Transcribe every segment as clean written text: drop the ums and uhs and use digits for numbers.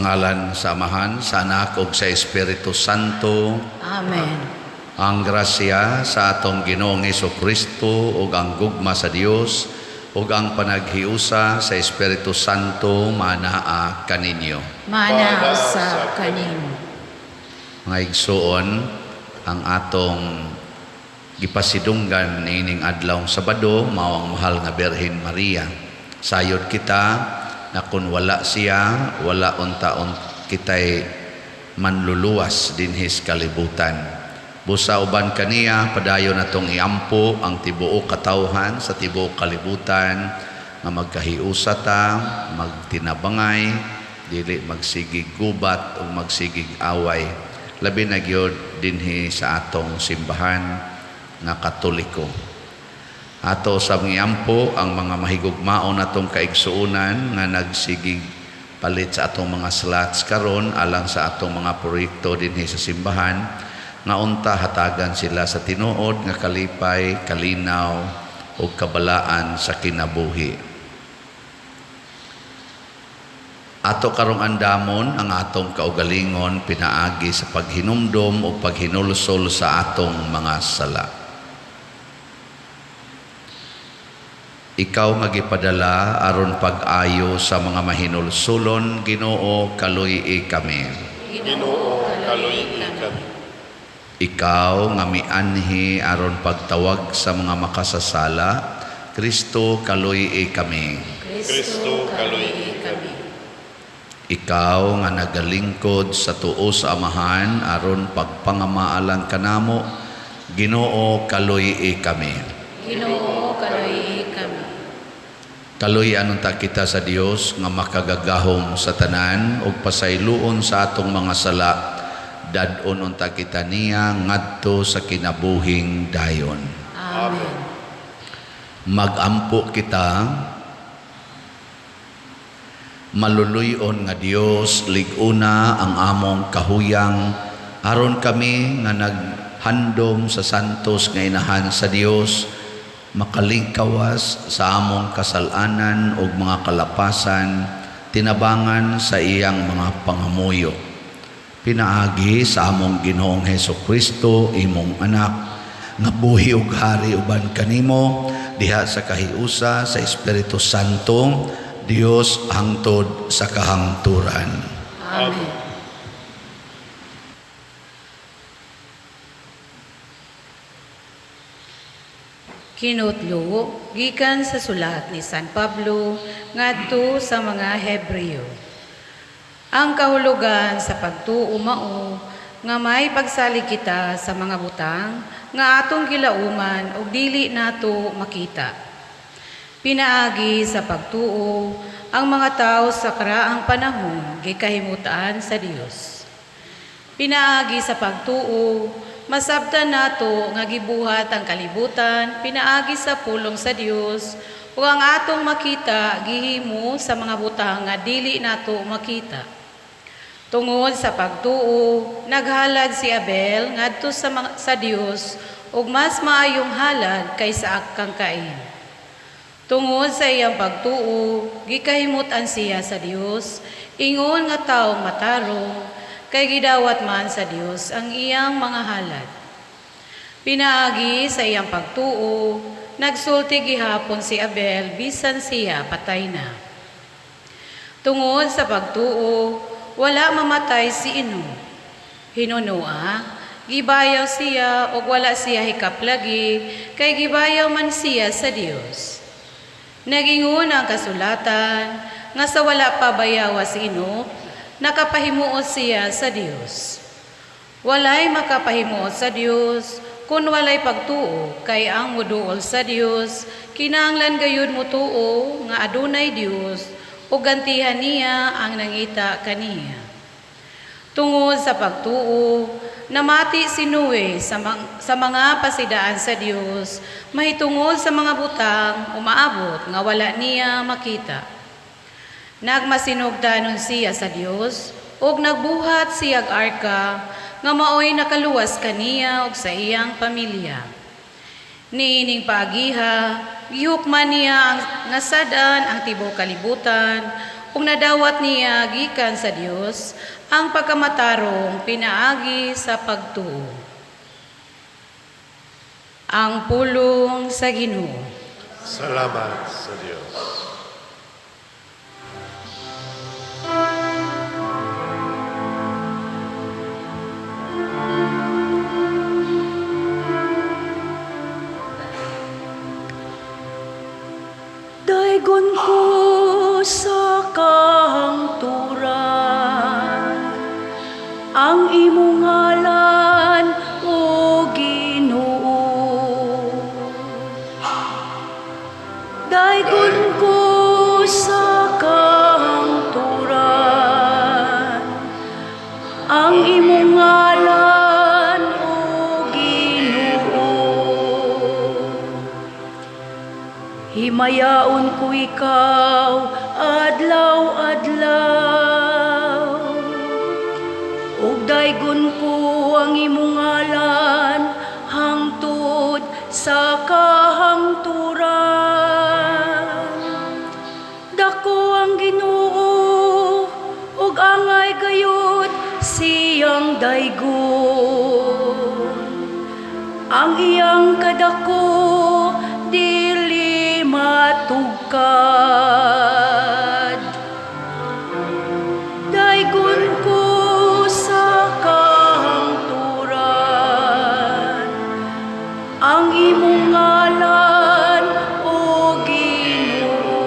Sa ngalan sa Amahan, sa Anak ug sa Espiritu Santo. Amen. Ang grasya sa atong Ginoong Kristo ug ang gugma sa Dios ug ang panaghiusa sa Espiritu Santo manaa kaninyo. Mana usab kanimo. Mga igsuon, ang atong gipasidunggan niining adlaw Sabado mao ang mahal nga Birhen Maria. Sayod kita na kung wala siya, wala unta kitay manluluwas dinhi sa kalibutan. Busa uban kaniya, padayon natong iampo ang tibuok katawhan sa tibuok kalibutan nga magkahiusa ta, magtinabangay, dili magsigig gubat o magsigig away. Labi na gyud dinhi sa atong simbahan nga Katoliko. Ato sa iampo ang mga mahigugmaon natong kaigsuonan nga nagsigig palit sa atong mga slots karon alang sa atong mga proyekto dinhi sa simbahan, nga unta hatagan sila sa tinuod nga kalipay, kalinaw ug kabalaan sa kinabuhi. Ato karong andamon ang atong kaugalingon pinaagi sa paghinumdom o paghinulsol sa atong mga sala. Ikaw nga gipadala aron pag-ayo sa mga mahinulsulon, Ginoo, kaluy-i kami. Ginoo, kaluy-i kami. Ikaw nga mianhi aron pagtawag sa mga makasasala, Kristo, kaluy-i kami. Kristo, kaluy-i kami. Ikaw nga nagalingkod sa tuo sa Amahan aron pagpangamaalang kanamo, Ginoo, kaluy-i kami. Ginoo, kaluy-i kami. Kaluy-an unta kita sa Dios nga makagagahom sa tanan ug pasayloon sa atong mga sala, dad-on unta kita niya ngadto sa kinabuhing dayon. Amen. Magampo kita. Maluluy-on nga Dios, lig-una ang among kahuyang aron kami nga naghandom sa santos nga inahan sa Dios makalingkawas sa among kasalanan ug mga kalapasan, tinabangan sa iyang mga pangamuyo. Pinaagi sa among Ginoong Hesus Kristo, imong anak, nga buhi ug hari uban kanimo diha sa kahiusa sa Espiritu Santo, Dios hangtod sa kahangturan. Amen. Kinutlo gikan sa sulat ni San Pablo ngadto sa mga Hebreo. Ang kahulugan sa pagtuo mao nga may pagsalig kita sa mga butang nga atong gilauman ug dili nato makita. Pinaagi sa pagtuo ang mga tawo sa karaang panahon gikahimutan sa Dios. Pinaagi sa pagtuo, masabtan nato nga gibuhat ang kalibutan pinaagi sa pulong sa Dios ug ang atong makita gihimo sa mga butang nga dili nato makita. Tungod sa pagtuo, naghalad si Abel ngadto sa Dios ug mas maayong halad kaysa kang Cain. Tungod sa iyang pagtuo, gikahimut-an siya sa Dios, ingon nga tawo matarong, kay gidawat man sa Dios ang iyang mga halad. Pinaagi sa iyang pagtuo, nagsulti gihapon si Abel bisan siya patay na. Tungod sa pagtuo, wala mamatay si Enoch. Hinunua, gibayaw siya ug wala siya hikaplagi, kay gibayaw man siya sa Dios. Nagingon ang kasulatan nga sa wala pa bayawa si Enoch, nakapahimuot siya sa Dios. Walay makapahimuot sa Dios kung walay pagtuo, kay ang muduol sa Dios kinahanglan gayud mutuo nga adunay Dios ug gantihan niya ang nangita kaniya. Tungod sa pagtuo, namati si Noe sa mga pasidaan sa Dios mahitungod sa mga butang umaabot nga wala niya makita. Nagmasinugdanon siya sa Dios ug nagbuhat siyag arka nga maoy nakaluwas kaniya ug sa iyang pamilya. Niining paagiha, gihukman niya ang nga sad-an ang tibuok kalibutan ug Ug nadawat niya gikan sa Dios ang pagkamatarong pinaagi sa pagtuo. Ang pulong sa Ginoo. Salamat sa Dios. Daygon ko sa kahangturan ang imong ngalan, O Ginoo. Daygon ko sa kahangturan ang imong ngalan, O Ginoo. Himayaon ko ikaw adlaw-adlaw, ug daygon ko ang imong ngalan hangtod sa kahangturan. Dako ang Ginoo ug angay gayud siyang daygon. Ang iyang kadako dili matugkad. Daygon ko sa kahangturan ang imong ngalan, O Ginoo.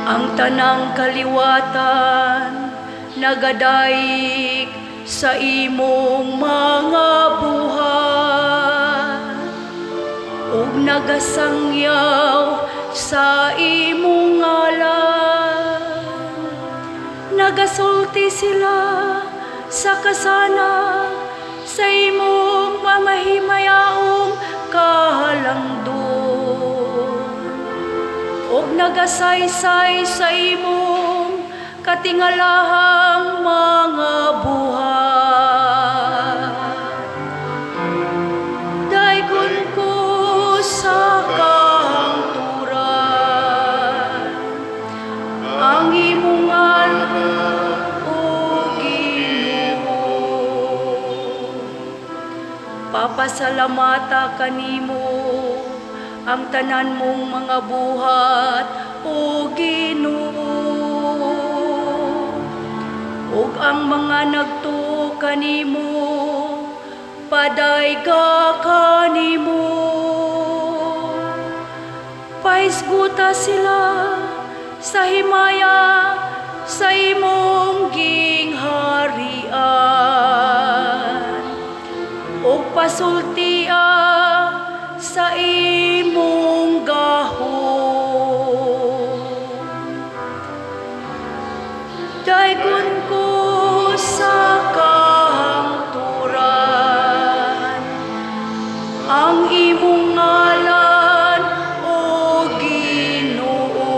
Ang tanang kaliwatan nagadayik sa imong mga buhat ug nagasangyaw sa imong ngalan. Nagasulti sila sa kasanag sa imong mamahimayaong kahalangdon ug nagasaysay sa imong katingalahang mga buhat. Daygon ko sa kahangturan ang imong ngalan, O Ginoo. Papasalamata kanimo ang tanan mong mga buhat, O Ginoo. Ug ang mga nagtuo kanimo, padayga kanimo. Pahisguta sila sa himaya sa imong gingharian ug pasultia sa imong gahom. Daygon ko sa kahangturan ang imong ngalan, O Ginoo.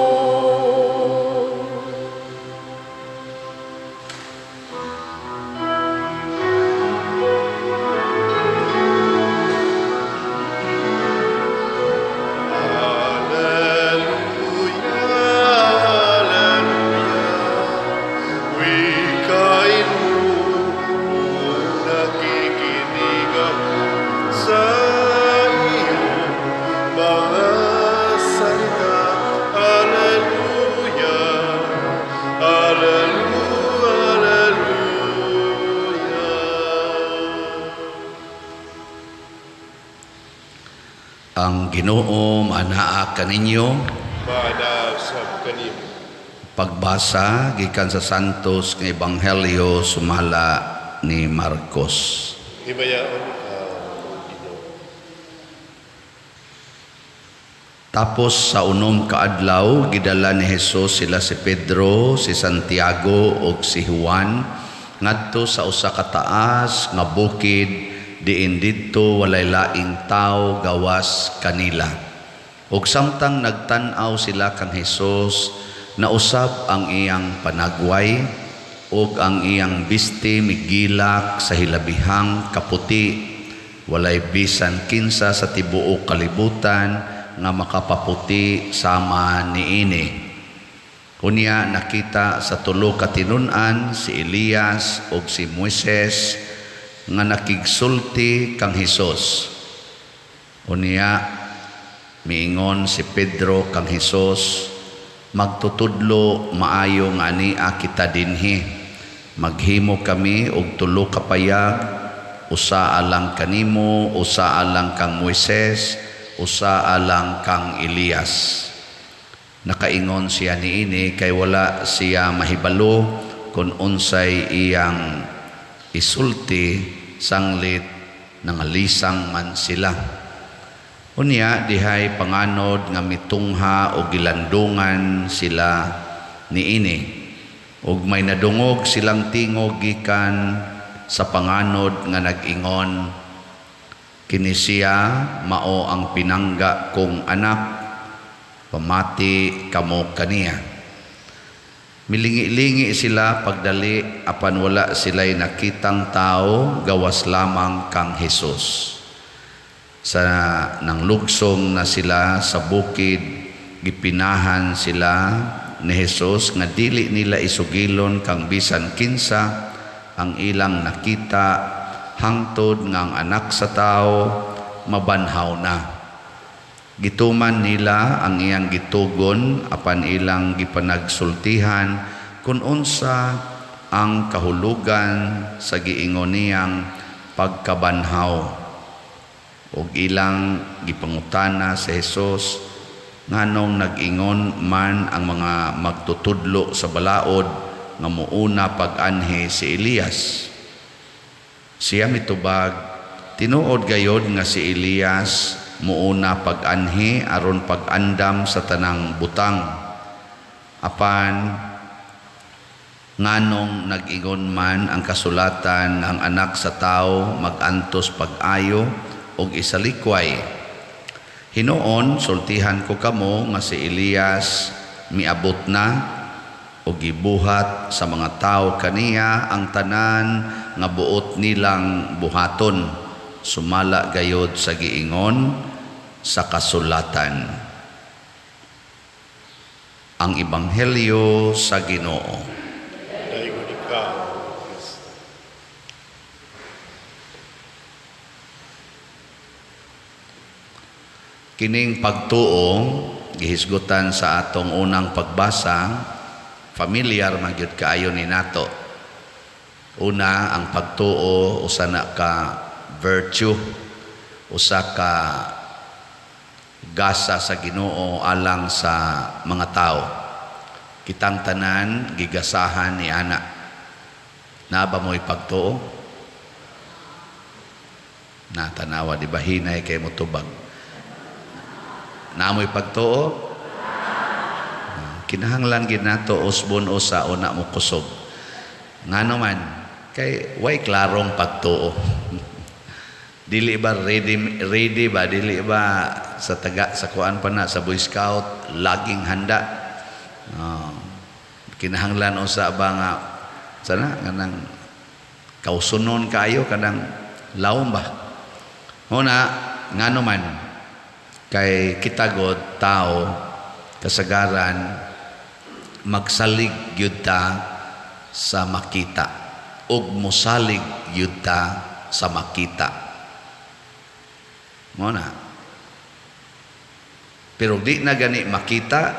Alleluia, alleluia. Wikain mo, nakikinig ako sa iyong mga salita. Alleluia, alleluia, alleluia. Ang Ginoo maanaa kaninyo. Maanaa sab kanimo. Pagbasa gikan sa Santos nga Ebanghelyo sumala ni Marcos. Himayaon ka, Ginoo. Tapos sa 6 ka adlaw gidala ni Jesus sila si Pedro, si Santiago ug si Juan ngadto sa usa ka taas nga bukid diin didto walay laing tawo gawas kanila. Ug samtang nagtan-aw sila kang Hesus, nausab ang iyang panagway ug ang iyang bisti migilak sa hilabihang kaputi. Walay bisan kinsa sa tibuok kalibutan nga makapaputi sama niini. Unya nakita sa tulo ka tinun-an si Elias ug si Moises nga nakigsulti kang Hesus. Unya miingon si Pedro kang Hesus, "Magtutudlo, maayo nga ania kita dinhi. Maghimo kami og tulo ka payag, usa alang kanimo, usa alang kang Moises, usa alang kang Elias." Nakaingon siya niini kay wala siya mahibalo kung unsay iyang isulti, sanglit nangalisang man sila. Unya dihay panganod nga mitungha o gilandungan sila niini, ug may nadungog silang tingog gikan sa panganod nga nag-ingon, "Kini siya mao ang pinangga kong anak, pamati kamo kaniya." Milingi-lingi sila pagdali, apan wala sila'y nakitang tao gawas lamang kang Hesus. Sa nanglugsong na sila sa bukid, gipinahan sila ni Hesus nga dili nila isugilon kang bisan kinsa ang ilang nakita hangtod nga ang Anak sa Tao mabanhaw na. Gituman nila ang iyang gitugon, apan ilang gipanagsultihan kung unsa ang kahulugan sa giingon niyang pagkabanhaw. Ug ilang gipangutana sa Hesus nganong nag-ingon man ang mga magtutudlo sa balaod nga muuna pag-anhi si Elias. Siya mitubag, "Tinuod gayod nga si Elias muuna pag-anhi aron pag-andam sa tanang butang. Apan nganong nag-ingon man ang kasulatan nga ang Anak sa Tao mag-antos pag-ayo og isalikway? Hinuon, sultihan ko kamo nga si Elias miabot na og gibuhat sa mga tawo kaniya ang tanan nga buot nilang buhaton, sumala gayod sa giingon sa kasulatan." Ang Ebanghelyo sa Ginoo. Daygon ikaw, Kristo. Kining pagtuo gihisgutan sa atong unang pagbasa, familiar man gyud kaayo ni nato. Una, ang pagtuo usa na ka virtue, usa ka gasa sa Ginoo alang sa mga tao. Kitang tanan gigasahan ni ana. Naa ba mo'y pagtuo? Na tanawa di ba hinay kay motubag. Naa mo'y pagtuo? Kinahanglan gid nato usbon usa una mo kusog. Ngano man kay way klarong pagtuo. Dili ba ready, ready ba, dili ba sa taga sa kuan pa na sa Boy Scout laging handa. Kinahanglan usa ba nga sana kanang kausunon kaayo, kanang lawom ba. Una, ngano man kay kita god tao kasagaran magsalig gyud ta sa makita ug mosalig gyud ta sa makita. Mo na. Pero di na gani makita,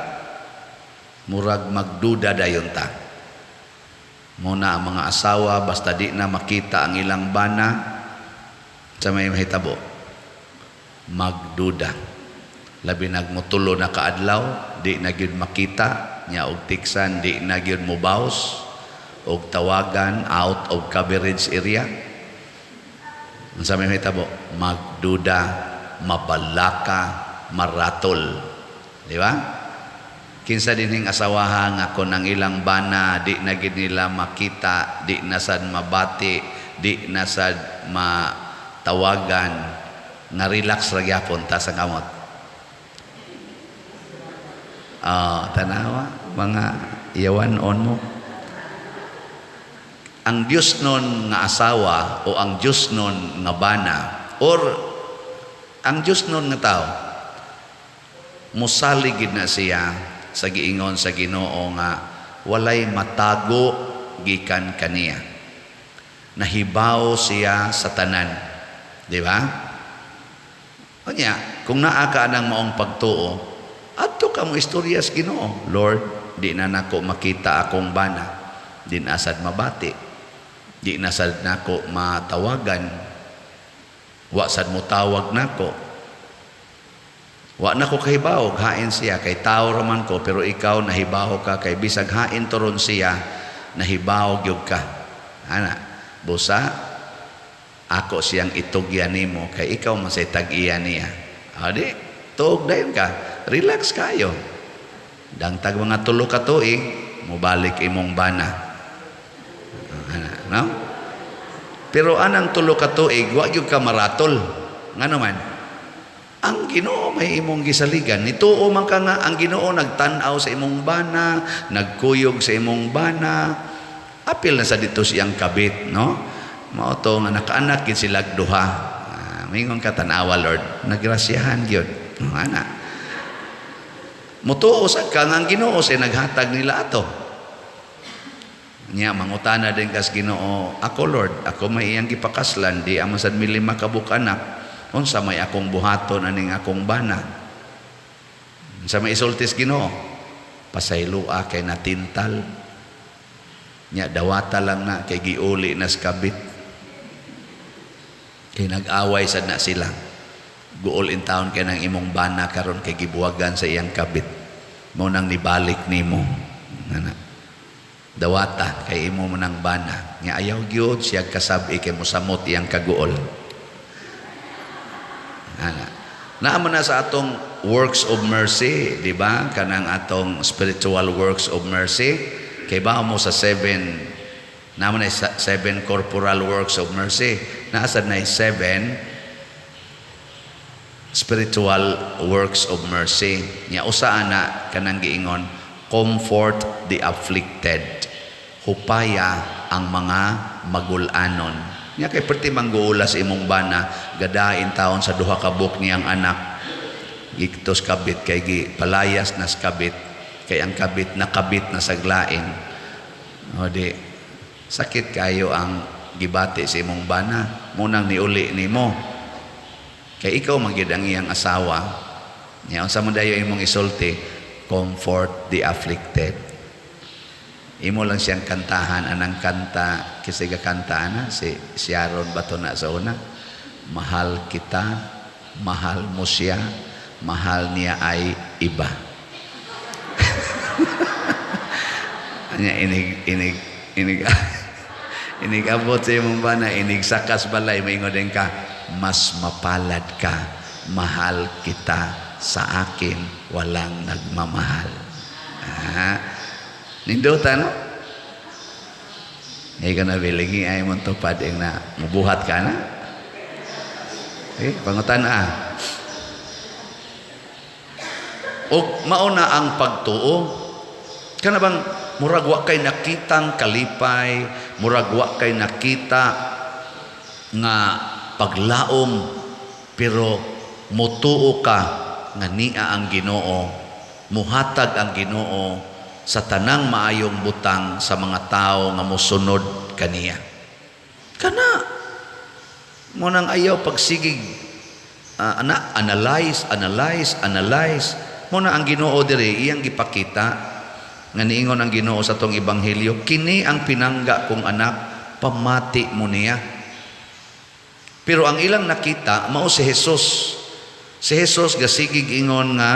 murag magduda dayon ta. Mo na ang mga asawa, basta di na makita ang ilang bana, sa may mahitabo, magduda. Labi nagmutulo na kaadlaw, di na gyud makita nya, og tiksan di na gyud mobaws, og tawagan out of coverage area. Unsa may mahitabo? Magduda, mabalaka, maratol. Di ba? Kinsa dinhing asawaha nga kon ang ilang bana di na gid nila makita, di na sad mabati, di na sad matawagan, nga relax ra gyapon ta sa kamot? Tanawa mga iyawan on mo. Ang Diyos nun nga asawa o ang Diyos nun nga bana or ang Diyos nun nga tao, Musalig gid na siya sa giingon sa Ginoo nga walay matago gikan kaniya. Nahibaw siya sa tanan. Di ba? Unya, kung naa ka ng maong pagtuo, adto ka mo istorya sa Ginoo. "Lord, di na nako makita akong bana. Di na sad mabati. Di na sad nako matawagan. Wa sad mo tawag nako. Wa na ko kahibaw, hain siya, kay tao raman ko, pero ikaw nahibaw ka, kay bisag hain toron siya, nahibaw gyud ka. Ana, busa, ako siyang itugyan nimo kay ikaw man say tag-iya niya." Adi, tuog dayon ka, relax kayo. Dangtag mga 3 ka tuig, mobalik imong bana. Ana, no? Pero anang 3 ka tuig, wa gyud ka maratol. Ngano man? Ang Ginoo may imong gisaligan. Nituo man ka nga ang Ginoo nagtan-aw sa imong bana, nagkuyog sa imong bana. Apil na sa dito siyang kabit, no? Mao to nga nakaanak gid sila duha. Ah, mingon ka, "Tan-awa, Lord, nagrasyahan gyud." No, ana. Mutuo sad ka nga ang Ginoo say naghatag nila ato. Nya mangutana din kas Ginoo, "Ako, Lord, ako may iyang gipakaslan, di man sad mi lima ka anak. Unsa may akong buhaton aning akong bana?" Unsa may isultis Ginoo? "Pasayloa kay natintal. Nya dawata lang na kay giuli na sa kabit. Kay nag-away sad na sila. Guol in town kay nang imong bana karon kay gibuwagan sa iyang kabit. Mao nang nibalik nimo. Ana. Dawata kay imo mo nang bana. Nya ayaw gyud siya kasab-i kay mosamot iyang kaguol." Ana. Naa man na sa atong works of mercy, di ba? Kanang atong spiritual works of mercy. Kay ba mo sa seven, naa man na seven corporal works of mercy. Naa sad na seven spiritual works of mercy. Nya usa ana kanang giingon, comfort the afflicted. Hupaya ang mga magulanon. Nya kay perti mangguula sa imong bana, gadain taon sa duha ka buok niyang anak. Giktos kabit kay gi palayas nas kabit, kay ang kabit nakabit na saglain. O di sakit kayo ang gibati sa imong bana, munang niuli nimo. Kay ikaw man gyud ang iyang asawa. Nya unsa man dayo imong isulti? Comfort the afflicted. Imo lang siyang kantahan anang kanta kasi kanta ana si Sharon bato na sa una. "Mahal kita, mahal mo siya, mahal niya ay iba." Anya inig inig inig inig abot sa imong bana, inig sakas balay, maingon din ka, "Mas mapalad ka, mahal kita, sa akin walang nagmamahal." Ah, nindota, no? Hindi ka na bilingi ay mong tupad ing na mubuhat ka na. Eh, pangutan ah. Og mauna ang pagtuo. Kana bang murag wa kay nakitang kalipay, murag wa kay nakita nga paglaom, pero mutuo ka nga niya ang Ginoo, muhatag ang Ginoo sa tanang maayong butang sa mga tao nga mosunod kaniya. Kana mo nang ayaw pagsigig ana analyze, analyze, analyze. Mo na ang Ginoo diri iyang gipakita nga niingon ang Ginoo sa tong ebanghelyo, "Kini ang pinangga kong anak, pamati mo niya." Pero ang ilang nakita mao si Jesus. Si Jesus gasigig ingon nga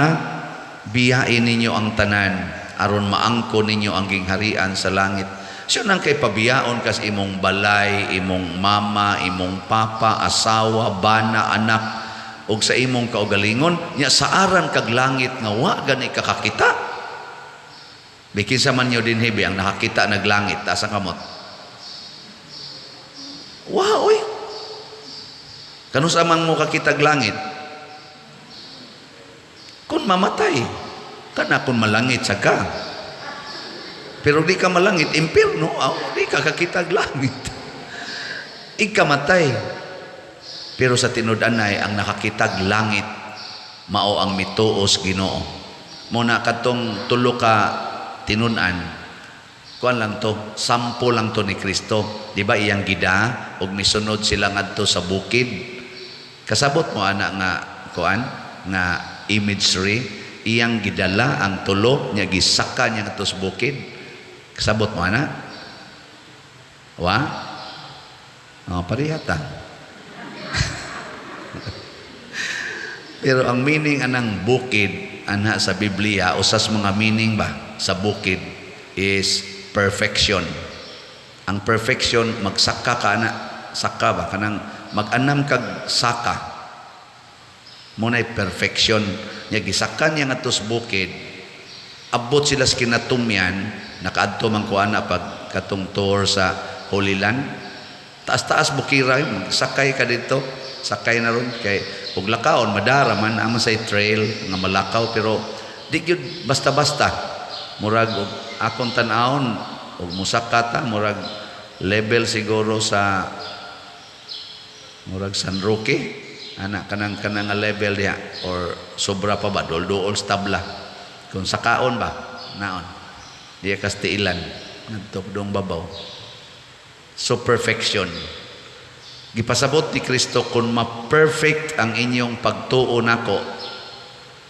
biyain ninyo ang tanan aron maangko ninyo ang gingharian sa langit. Siya nang kay pabiyaon kas imong balay, imong mama, imong papa, asawa, bana, anak, ug sa imong kaugalingon, nya saaran kag langit nga wa gani kakakita. Bikin sa man nyo din hibi ang nakakita naglangit, taas ang kamot. Wa oy. Kanus amang mo kakitag langit? Kung mamatay, kana kung malangit sa ka. Pero di ka malangit, impierno, aw, di ka kakitag langit. Ikamatay. Pero sa tinud-anay, ang nakakitag langit, Mao ang mituo sa Ginoo. Mao na katong tulo ka tinun-an, kuan lang to, sampo lang to ni Kristo. Di ba iyang gida ug misunod sila ngadto sa bukid? Kasabot mo ana nga kuan nga imagery, iyang gidala ang tulo nya, gisaka niya ngadto sa bukid. Kasabot mo ana? Wa? Oh, parehata. Pero ang meaning anang bukid ana sa Biblia, usas mga meaning ba sa bukid, is perfection. Ang perfection, magsaka ka ana, saka ba, kanang mag-anam kag saka. Mao nay perfection. Nya gisaka niya ngadto sa bukid. Abot sila sa kinatumyan, nakaadto man ko ana pag katong tour sa Holy Land. Taas-taas bukira, magsakay ka dito, sakay na ron kay ug lakaon madara man amo sa trail nga malakaw, pero di gyud basta-basta. Murag og akong tan-awon og musaka ta, murag level siguro sa murag San Roque ana, kanang kanang nga level diha or sobra pa ba, dol-duol sa tabla kung sakaon ba naon diya Kastiilan ngadto dong babaw. So perfection, gipasabot ni Kristo, kung ma-perfect ang inyong pagtuo nako,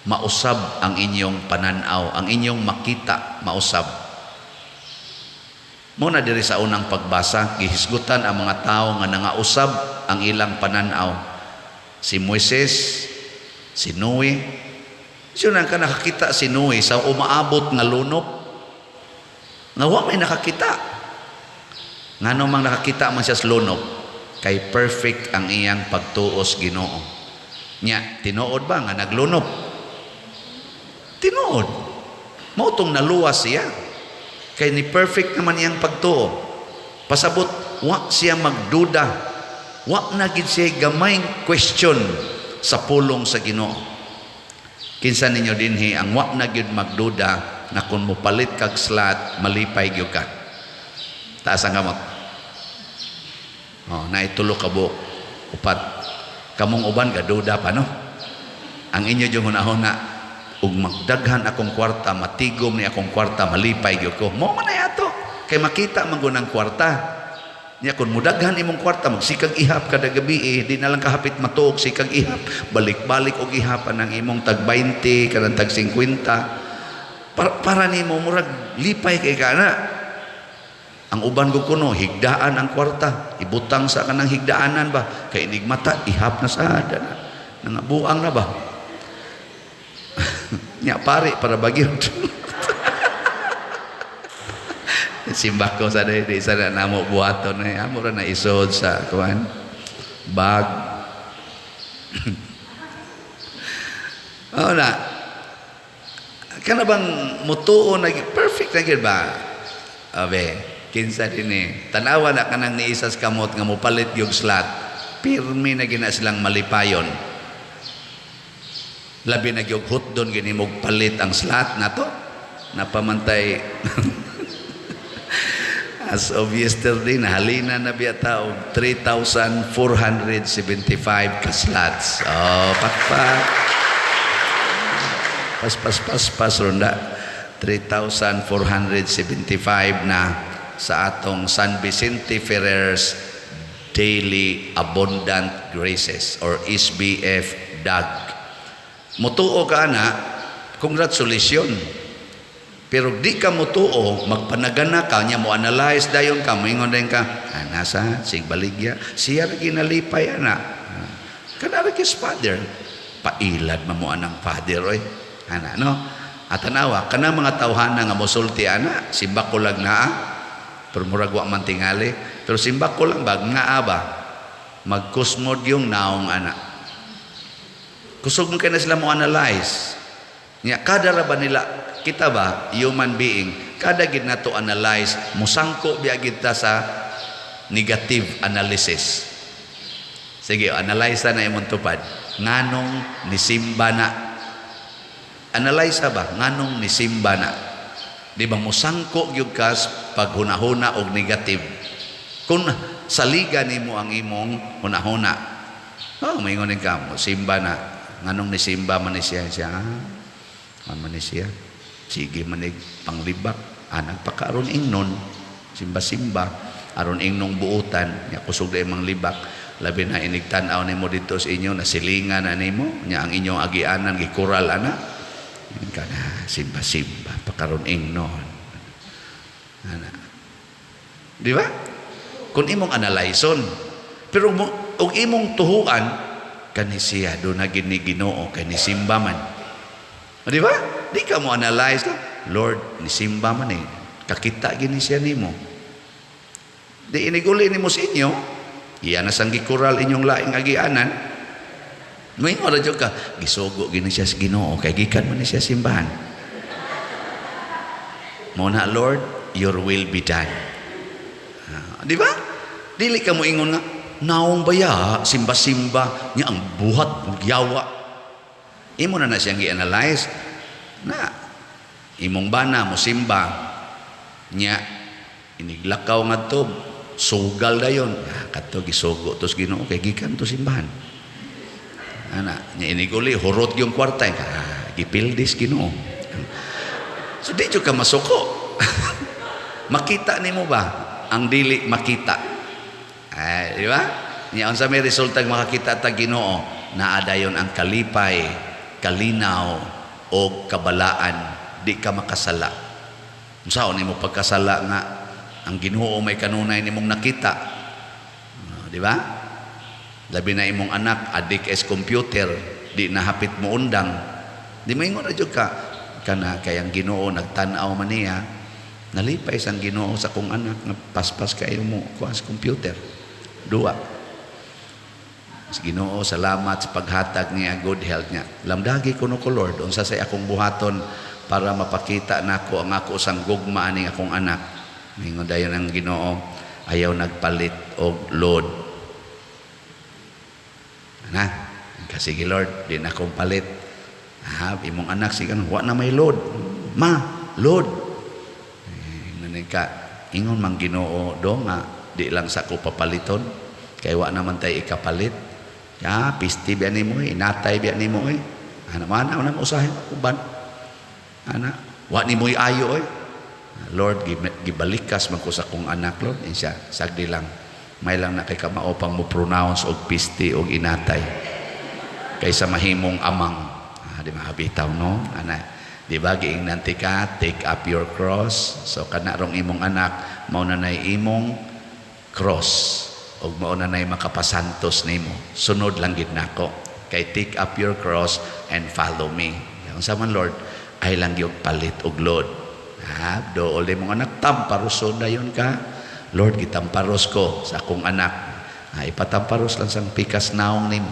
mausab ang inyong pananaw, ang inyong makita, mausab. Muna diri sa unang pagbasa, gihisgutan ang mga tao nga nangausab ang ilang pananaw. Si Moises, si Noe. Siya ka nakakita si Noe sa umaabot nga lunop. Nga wa may nakakita. Ngano mang nakakita man siya sa lunop? Kay perfect ang iyang pagtuos Ginoo. Nya, tinuod ba nga naglunop? Tinuod. Mao tong naluwas siya. Kay ni perfect naman iyang pagtuo. Pasabot, wa siya magduda. Wa na gid siya gamay question sa pulong sa Ginoo. Kinsa ninyo dinhi ang wa na gyud magduda na kung mopalit kag slot, malipay gyud ka? Taas ang kamot. Oh, naitulo ka buok. Upat. Kamong uban gaduda pa, no? Ang inyo yung hunahuna, ug magdaghan akong kwarta, matigom ni akong kwarta, malipay gyud ko. Mo man ay ato. Kay makita man gud ang kwarta. Nya kung mudaghan imong kwarta, magsikag ihap kada gabi, eh, di na lang kahapit matuog, sikag ihap, balik-balik og ihapan ang imong tag 20, kanang tag 50. Para nimo murag lipay kay kana. Ang uban ko kuno higdaan ang kwarta, ibutang sa kanang higdaanan ba, kay inig mata ihap na sa na nangabuang na ba. Nya pare para bagyo. Simbak ko sa di sa namo buhaton eh, amo ra na isod sa kuan bag. Oo na. Kana bang mutuo na perfect na gyud ba? Abe, kinsa din eh. Tanawa na kanang niisas kamot nga mopalit yung slot. Pirmi na gina silang malipayon. Labi na gyud hotdon gini mog palit ang slot nato. Napamantay as of yesterday, nahalina na biya ta og 3,475 ka slots. Oh, pakpak. Pas pas pas pas ronda 3,475 na sa atong San Vicente Ferrer's Daily Abundant Graces or SBF DAG. Mutuo ka na, congratulations. Pero di ka mutuo, magpanagana ka, niya mo analyze dayon ka, moingon dayon ka, ah, nasa, sig baligya, siya ra ginalipay ana. Kanara kis father, pailad man mo anang father oy. Ana no? At tanawa, kana mga tawhana nga mosulti ana, simbako lang naa, pero murag wa man tingali, pero simbako lang bag nga ba, magkusmod yung naong ana. Kusog man kay na sila mo analyze. Nya kada ra ba nila kita ba human being, kada gid nato analyze, musangko biya gid ta sa negative analysis. Sige, analyze na imong tupad. Nganong nisimba na? Analyze ba nganong nisimba na? Di ba musangko gyud ka paghunahuna og negative? Kung saligan nimo ang imong hunahuna, oh, maingon ka mo simba na. Nganong nisimba man ni siya siya? Ah, man ni siya. Sige manig panglibak. Ah, nagpakaaron ingnon. Simba-simba. Aron ingnong buutan. Nya kusog na imong libak. Labi na inig tan-aw nimo dito sa inyo, nasilingan na nimo. Nya ang inyong agianan, gikural ana. Yun ka na, simba-simba. Pakaron ingnon. Ana. Di ba? Kung imong analyson. Pero og imong tuhuan, kani siya do na gini Ginoo kay nisimba man. O, di ba? Di ka mo analyze ka. Lord, nisimba man eh. Kakita gini siya nimo. Di iniguli nimo sa inyo, iya na sang gikural inyong laing agianan. Moingon ra jud ka, gisugo gini siya sa Ginoo kay gikan man ni siya simbahan. Mo na, Lord, your will be done. Ah, di ba? Dili ka mo ingon nga naong baya simba-simba nya ang buhat yawa. Imo na na siyang gi-analyze na imong bana mo simba nya iniglakaw ngadto sugal dayon, ah, kadto gisugo tos Ginoo kay gikan to simbahan. Ana nya iniguli hurot yung kwarta, ah, gipildis Ginoo. So di jud ka masuko. Makita nimo ba ang dili makita? Ay, di ba? Nya unsa may resulta makakita ta Ginoo? Naa dayon ang kalipay, kalinaw o kabalaan, di ka makasala. Unsaon nimo pagkasala nga ang Ginoo may kanunay nimong nakita? Ah, di ba? Labi na imong anak adik es computer, di na hapit mo undang. Di moingon ra jud ka kana kay ang Ginoo nagtan-aw man niya, nalipay sang Ginoo sa akong anak nga paspas kayo mo kuha sa computer. Duwa. Sa Ginoo, salamat sa paghatag niya good health niya. Lamdagi kuno ko, Lord, unsa say akong buhaton para mapakita nako ang ako sang gugma aning akong anak. Ningon dayon ang Ginoo, ayaw nagpalit og load. Ana, kasi Lord, di na akong palit. Ha, imong anak sige wa na may load. Ma, load. Eh, ka, ingon mang Ginoo do nga di lang sa ko papaliton kay wa naman tay ikapalit. Ya, pisti biya nimo eh, inatay biya nimo eh. Ana man ana mo usahay uban. Ana, wa nimo ayo eh. Lord, gibalikas man ko sa akong anak, Lord. Insya, sagdi lang. May lang na kay kamao pang mo pronounce og pisti og inatay. Kaysa mahimong amang. Ah, di mahabitaw, no? Ana, di ba giingnan ti ka, take up your cross. So kana rong imong anak, mao na nay imong cross ug mao na nay makapasantos nimo. Sunod lang gid nako. Kay take up your cross and follow me. Unsa man, Lord, ay lang gyud palit og load. Ha, dool imong anak tamparuson dayon ka. Lord, gitamparos ko sa akong anak. Ha, ipatamparos lang sang pikas naong nimo.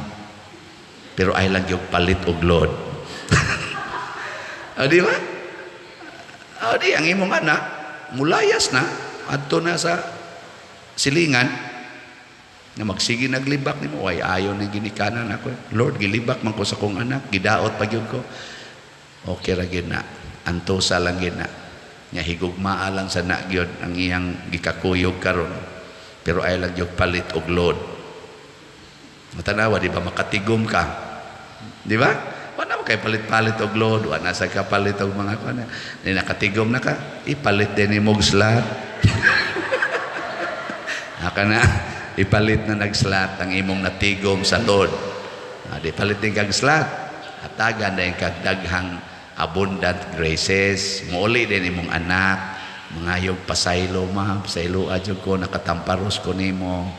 Pero ay lang gyud palit og load. O, di ba? O, di, ang imong anak, mulayas na, adto na sa silingan, nga magsige naglibak nimo, ay ayon ni ginikanan ako. Lord, gilibak man ko sa akong anak, gidaot pa gyud ko. Okay ra gyud na, antosa lang gyud na. Nya higugmaa lang sa na gyud ang iyang gikakuyog karon. Pero ay lang gyud palit og load. Matanawa, di ba makatigom ka? Di ba? Wala mo kay palit-palit og load, wala sa kapalit og mga kuan. Ni nakatigom na ka, ipalit din nimo og slot. Aka na, ipalit na nag-slot ang imong natigom sa load. Ah, di palit din kag slot. Hatagan din kag daghang abundant graces. Muuli din imong anak, mangayog pasaylo ma, pasaylo adyo ko, nakatamparos ko nimo.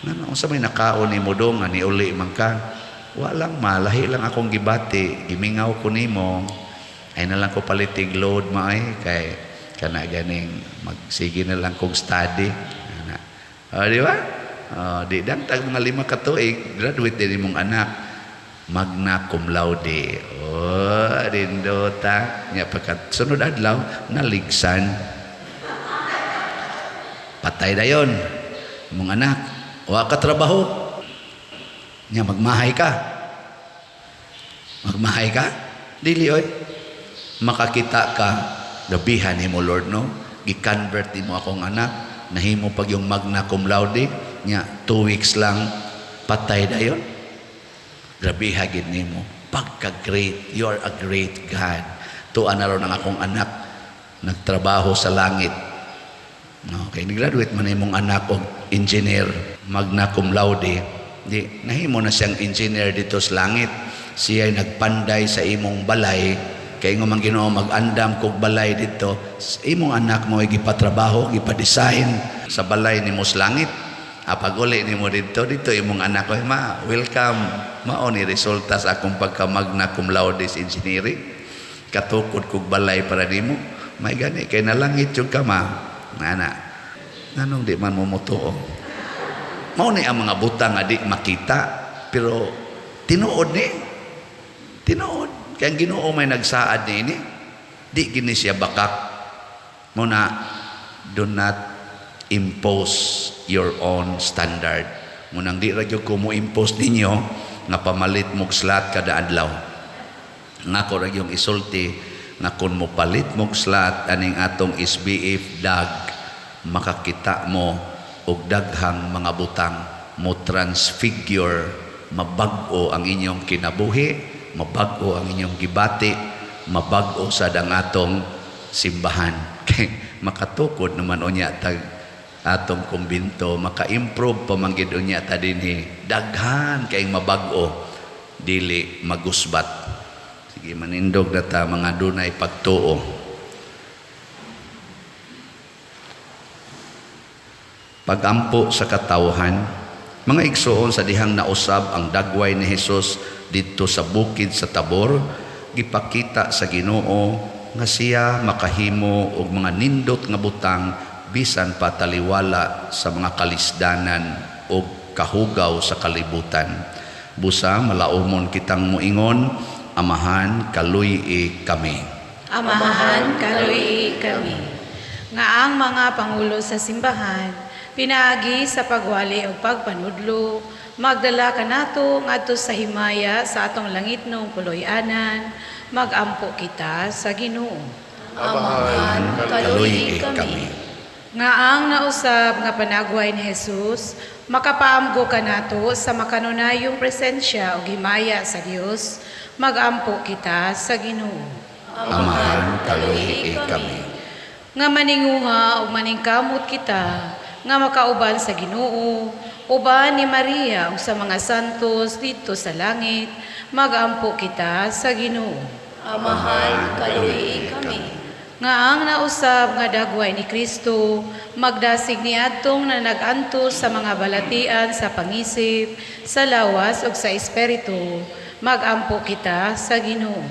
Ngano unsa may nakaon nimo dong nga niuli man ka? Walang malahi lang akong gibati, gimingaw ko nimo. Ay na lang ko palitig load ma ay kay kana ganing magsige na lang kog study. Ana. O, di ba? O, di dang tag mga 5 ka tuig, graduate din imong anak. Magna cum laude. O, dindota. Nya pagkat sunod adlaw naligsan. Patay dayon. Imong anak, wa ka trabaho. Nya magmahay ka. Magmahay ka? Dili oy. Makakita ka, gabihan nimo Lord, no? Gi-convert nimo akong anak, nahimo pag yung magna cum laude, nya 2 weeks lang patay dayon. Grabiha gid nimo. Pagka-great, you are a great God. Tuan na ron ang akong anak, nagtrabaho sa langit. No, kay ni-graduate man imong anak og engineer, magna cum laude. Di nahimo na siyang engineer dito sa langit. Siya ay nagpanday sa imong balay kay ingon man Ginoo, mag-andam kog balay dito. Imong anak mo ay gipatrabaho, gipa-design sa balay nimo sa langit. Pag uli nimo dito, dito imong anak ko, "Ma, welcome. Mao ni resulta sa akong pagka-magna cum laude engineering. Katukod kog balay para nimo." May gani kay nalangit yung ka, ma. Nana. Nganong di man mo motuo? Mao ni ang mga butang nga di makita, pero tinuod ni. Tinuod. Kay ang Ginoo may nagsaad niini. Di gini siya bakak. Mao na do not impose your own standard. Munang di ra gyud ko mo impose ninyo nga pamalit mog slot kada adlaw. Nga ko ra yung isulti nga kung mo palit mog slot aning atong SBF dag, makakita mo og daghang mga butang mo transfigure, mabag-o ang inyong kinabuhi, mabag-o ang inyong gibati, mabag-o sad ang atong simbahan. Kay makatukod naman unya tag atong kumbinto, maka-improve pa man gid unya ta dinhi, daghan kayong mabag-o, dili magusbat. Sige, manindog na ta, mga dunay pagtuo. Pagampo sa katawhan. Mga igsoon, sa dihang nausab ang dagway ni Hesus didto sa bukid sa Tabor, gipakita sa Ginoo nga siya makahimo og mga nindot nga butang bisan pa taliwala sa mga kalisdanan og kahugaw sa kalibutan. Busa malaumon kitang moingon, Amahan, kaluy-i kami. Amahan, kaluy kami. Nga ang mga pangulo sa simbahan, pinaagi sa pagwali o pagpanudlo, magdala kanato ngadto sa himaya sa atong langitnong puloy-anan, magampo kita sa Ginoo. Amahan, kaluy kami. Nga ang nausab nga panagway ni Jesus, makapaamgo kanato sa makanunayong presensya o himaya sa Dios, magampo kita sa Ginoo. Amahan, kaluy kami. Nga maninguha o maningkamot kita nga makauban sa Ginoo, uban ni Maria ug sa mga santos didto sa langit, magampo kita sa Ginoo. Amahan, kaluy kami. Nga ang nausab nga dagway ni Kristo magdasig niadtong na nag-antos sa mga balatian sa pangisip, sa lawas ug sa espiritu, magampo kita sa Ginoo.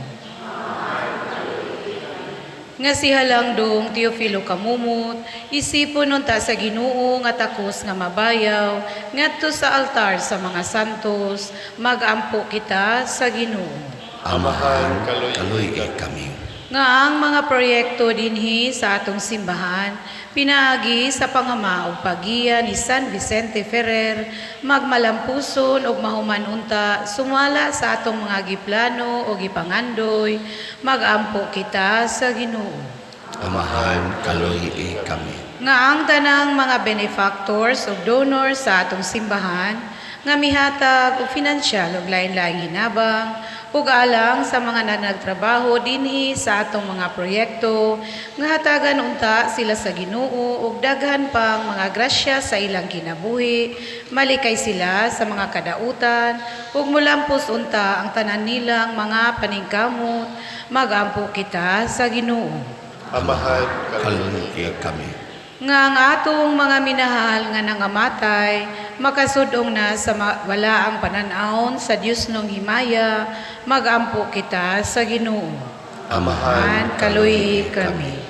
Nga si Halangdong Teofilo Camomot, isipon unta sa Ginoo nga takos nga mabayaw ngadto sa altar sa mga santos, magampo kita sa Ginoo. Amahan, kaluy kami. Nga ang mga proyekto dinhi sa atong simbahan, pinaagi sa pangama ug paggiya ni San Vicente Ferrer, magmalampuson ug mahuman unta sumala sa atong mga giplano o gipangandoy, magampo kita sa Ginoo. Amahan, kaluy kami. Nga ang tanang mga benefactors ug donors sa atong simbahan nga mihatag og finansyal ug lain-laing hinabang ug alang sa mga nanagtrabaho dinhi sa atong mga proyekto, nga hatagan unta sila sa Ginoo ug daghan pang mga grasya sa ilang kinabuhi, malikay sila sa mga kadautan ug mulampos unta ang tanan nilang mga paningkamot, magampo kita sa Ginoo. Amahan, kaluy kami. Nga ang atong mga minahal nga nangamatay, makasudong na sa walaang panan-awon sa Dios nung himaya, magampo kita sa Ginoo. Amahan, kaluy kami.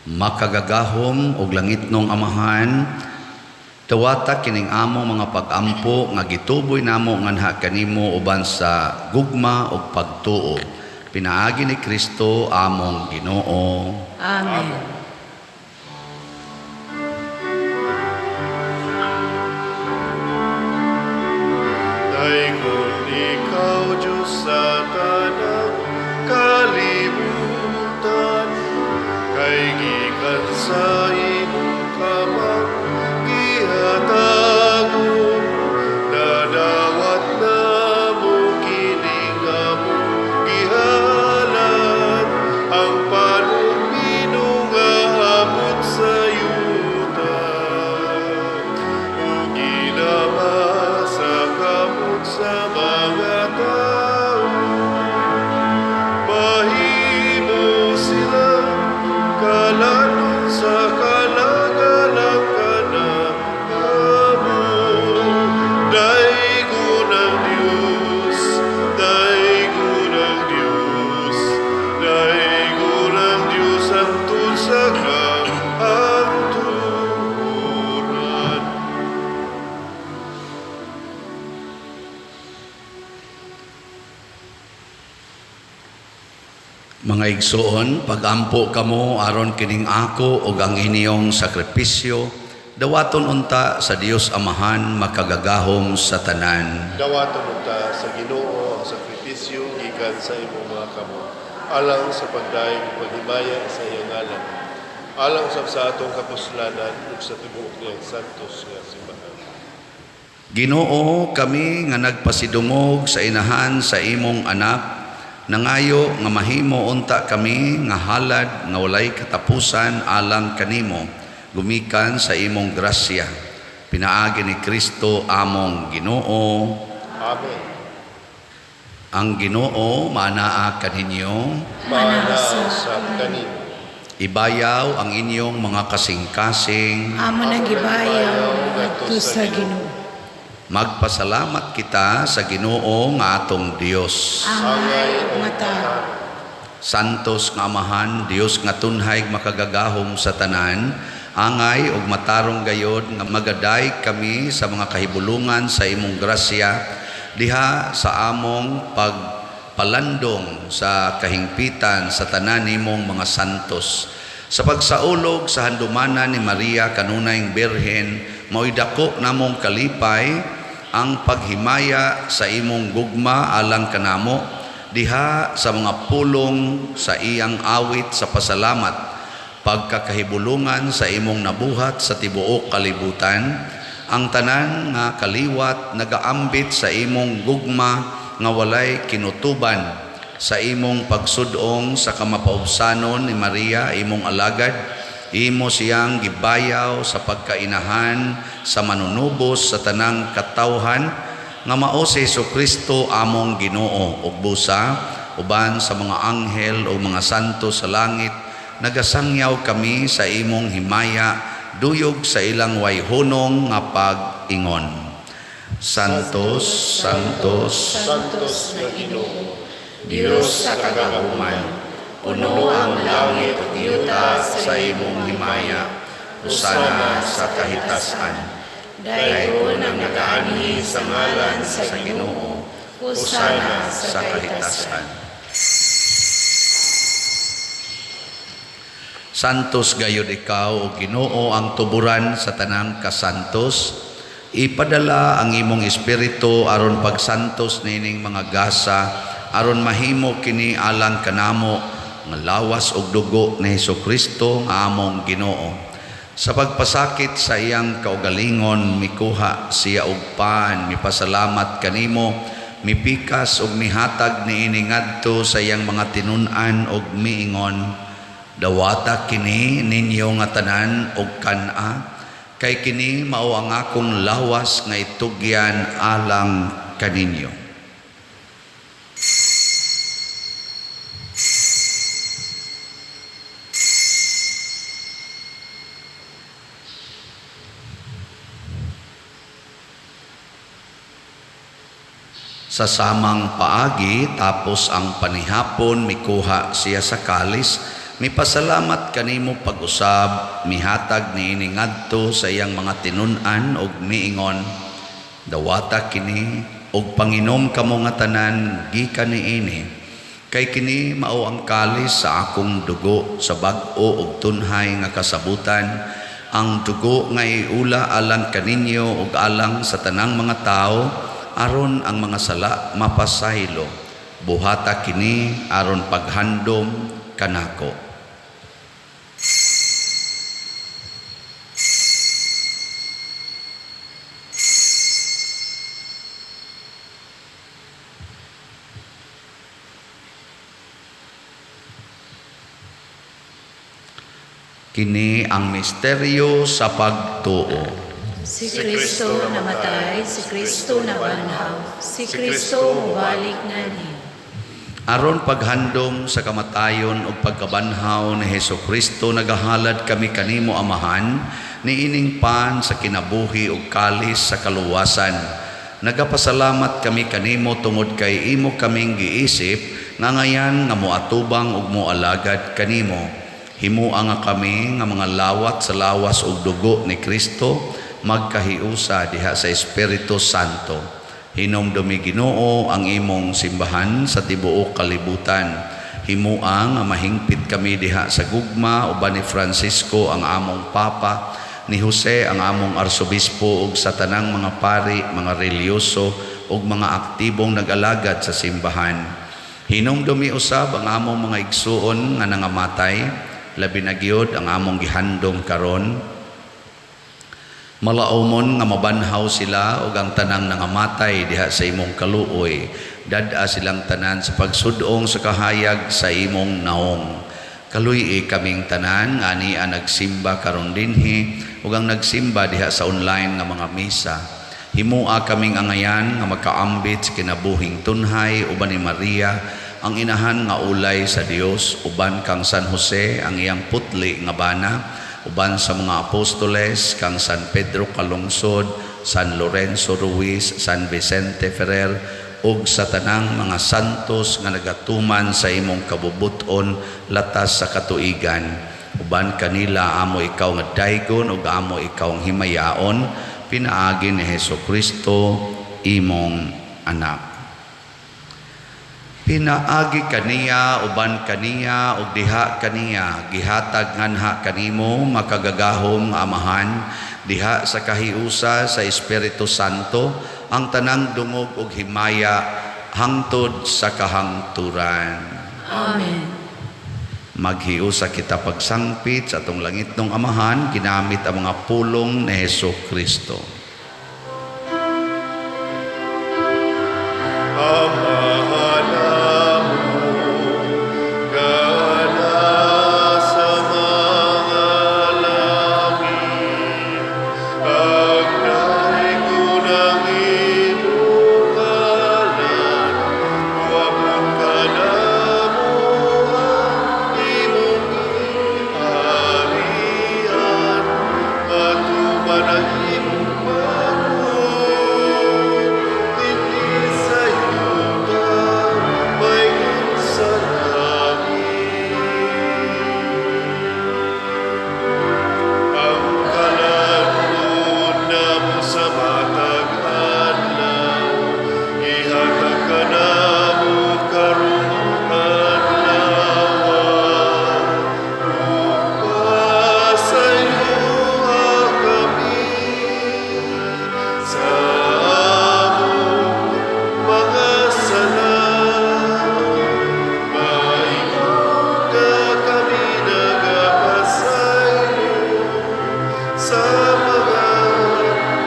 Makagagahom og langitnong Amahan, dawata kining among mga pag-ampo nga gituboy namo nganha kanimo uban sa gugma ug pagtuo. Pinaagi ni Kristo among Ginoo. Amen. Daygon ikaw, Diyos, sa tanang kalibutan, kay gikan sa imong kamang gihatagon, nadawat namo kini. Mga igsoon, pagampo kamo aron kining ako ug ang inyong sakripisyo dawaton unta sa Dios Amahan makagagahom sa tanan. Dawaton unta sa Ginoo ang sakripisyo gikan sa imong mga kamot, alang sa pagdayeg ug paghimaya sa iyang ngalan, alang usab sa atong kapuslanan ug sa tibuok niyang santos nga simbahan. Ginoo, kami nga nagpasidungog sa inahan sa imong anak, nangayo nga mahimo unta kami nga halad nga walay katapusan alang kanimo, gumikan sa imong grasya. Pinaagi ni Kristo among Ginoo. Amen. Ang Ginoo maanaa kaninyo. Maanaa usab kanimo. Ibayaw ang inyong mga kasing-kasing. Amo nang gibayaw ngadto sa Ginoo. Magpasalamat kita sa Ginoo nga atong Dios. Angay ug matarong. Santos nga Amahan, Dios nga tunhay makagagahom sa tanan, angay ug matarong gayod nga magaday kami sa mga kahibulungan sa imong grasya diha sa among pagpalandong sa kahingpitan sa tanan nimong mga santos. Sa pagsaulog sa handumanan ni Maria kanunayng Birhen, mao'y dako namong kalipay ang paghimaya sa imong gugma alang kanamo diha sa mga pulong sa iyang awit sa pasalamat, pagkakahibulungan sa imong nabuhat sa tibuok kalibutan, ang tanan nga kaliwat nagaambit sa imong gugma nga walay kinutuban, sa imong pagsudong sa kamapaubsanon ni Maria imong alagad, imo siyang gibayaw sa pagkainahan sa manunubos sa tanang katawhan nga mao si Hesukristo among Ginoo, ug busa uban sa mga anghel o mga santo sa langit nagasangyaw kami sa imong himaya duyog sa ilang wayhunong nga pag-ingon. Santos, Santos, Santos nga Ginoo, Dios sa kagahuman, puno ang langit ug yuta sa imong himaya, hosana sa kahitasan. Daygon ang nagaanhi sa ngalan sa Ginoo, hosana sa sa kahitasan. kahitasan. Santos gayud ikaw, o Ginoo, ang tuburan sa tanang kasantos. Ipadala ang imong espiritu aron pagsantos nining mga gasa, aron mahimo kini alang kanamo nga lawas ug dugo ni Hesukristo nga among Ginoo. Sa pagpasakit sa iyang kaugalingon, mikuha siya og pan, mipasalamat kanimo, mipikas ug mihatag niini ngadto sa iyang mga tinun-an ug miingon, dawata kini ninyo nga tanan og kan-a, kay kini mao ang akong lawas nga itugyan alang kaninyo. Sa samang paagi, tapos ang panihapon, mikuha siya sa kalis, mipasalamat kanimo pag-usab, mihatag niini ngadto sa iyang mga tinun-an ug miingon, dawata kini ug panginom kamo nga tanan gikan niini, kay kini mao ang kalis sa akong dugo sa bag-o ug tunhay nga kasabutan, ang dugo nga iula alang kaninyo ug alang sa tanang mga tawo, aron ang mga sala mapasaylo. Buhata kini aron paghandom kanako. Kini ang misteryo sa pagtuo. Si Kristo namatay, si Kristo nabanhaw, si Kristo mobalik nganhi. Aron paghandom sa kamatayon ug pagkabanhaw ni Hesukristo, nagahalad kami kanimo Amahan niining pan sa kinabuhi ug kalis sa kaluwasan. Nagapasalamat kami kanimo tungod kay imo kaming giisip nga ngayan nga moatubang ug moalagad kanimo. Himua nga kami nga mga lawat sa lawas ug dugo ni Kristo magkahiusa diha sa Espiritu Santo. Hinumdumi Ginoo ang imong simbahan sa tibuok kalibutan. Himua nga mahingpit kami diha sa gugma uban ni Francisco ang among Papa, ni Jose ang among Arsobispo ug sa tanang mga pari, mga relihiyoso ug mga aktibong nag-alagad sa simbahan. Hinumdumi usab ang among mga igsuon nga nangamatay, labi na gyud ang among gihandom karon. Malaumon nga mabanhaw sila ug ang tanang nangamatay diha sa imong kaluoy. Dad-a silang tanan sa pagsud-ong sa kahayag sa imong naong. Kaluy-i kaming tanan nga ania nagsimba karon dinhi ug ang nagsimba diha sa online nga mga misa. Himua kaming angayan nga makaambit sa kinabuhing tunhay uban ni Maria ang inahan nga ulay sa Dios, uban kang San Jose ang iyang putli nga bana, uban sa mga apostoles kang San Pedro Calungsod, San Lorenzo Ruiz, San Vicente Ferrer ug sa tanang mga santos nga nagatuman sa imong kabubut-on latas sa katuigan. Uban kanila amo ikaw nga daygon ug amo ikaw ang himayaon pinaagi ni Hesus Kristo imong anak. Pinaagi kaniya, uban kaniya ug diha kaniya, gihatag nganha kanimo, makagagahom nga Amahan, diha sa kahiusa sa Espiritu Santo, ang tanang dungog ug himaya hangtod sa kahangturan. Amen. Maghiusa kita pagsangpit sa atong langitnong Amahan ginamit ang mga pulong ni Hesus Kristo. Amahan namo, nga nasa mga langit, pagdaygon ang imong ngalan, moabot kanamo ang imong gingharian, matuman ang imong pagbuot, dinhi sa yuta, mahimo sa langit. Ang kalan-on namo sa matag adlaw, ihatag kanamo karong adlaw. Ug pasayloa kami sa among mga sala, maingon nga kami nagapasaylo sa mga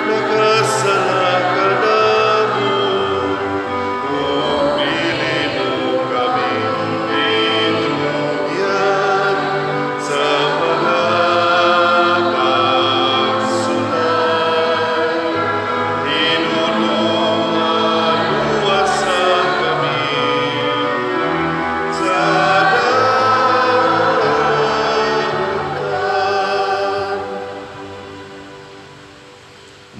nakasala kanamo. Ug dili mo kami itugyan sa mga pagsulay. Hinulungan luwasa kami sa dautan.